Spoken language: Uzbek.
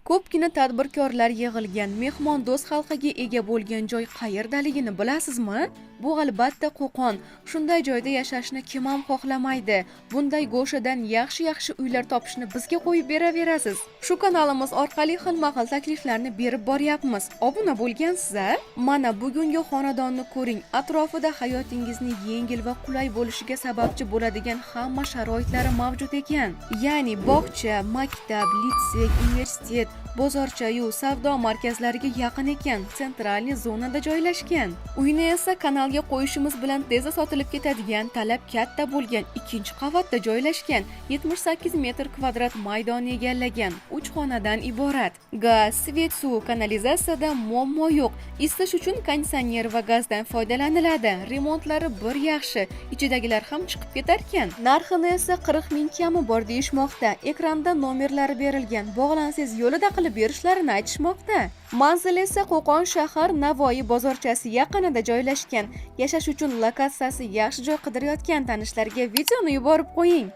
Ko'pgina tadbirkorlar yig'ilgan, mehmondo'st xalqiga ega bo'lgan joy qayerdaligini bilasizmi? Bu albatta Qo'qon. Shunday joyda yashashni kim ham xohlamaydi? Bunday go'shadan yaxshi-yaxshi uylar topishni bizga qo'yib beraverasiz. Shu kanalimiz orqali xilma-xil takliflarni berib boryapmiz. Obuna bo'lgansiz-a? Mana bugungi xonadonni ko'ring. Atrofida hayotingizni yengil va qulay bo'lishiga sababchi bo'ladigan hamma sharoitlari mavjud ekan. Ya'ni bog'cha, maktab, litsey, universitet, bozorchayu savdo markazlariga yaqin ekan, центральный zonada joylashgan. Uyni esa kanalga qo'yishimiz bilan tezda sotilib ketadigan, talab katta bo'lgan ikkinchi qavatda joylashgan, 78 metr kvadrat maydonni egallagan, 3 xonadan iborat. Gaz, свет, suv, kanalizatsiyada muammo yo'q. Isitish uchun konditsioner va gazdan foydalaniladi. Remontlari bir yaxshi, ichidagilar ham chiqib ketarkan. Narxini esa 40 ming kami bor deyishmoqda. Ekranda nomerlari berilgan. Bog'lansangiz, yo'lida qilib berishlarini aytishmoqda. Manzil esa Qo'qon shahar, Navoiy bozorchasi yaqinida joylashgan. Yashash uchun lokatsiyasi yaxshi joy qidirayotgan tanishlarga videoni yuborib qo'ying.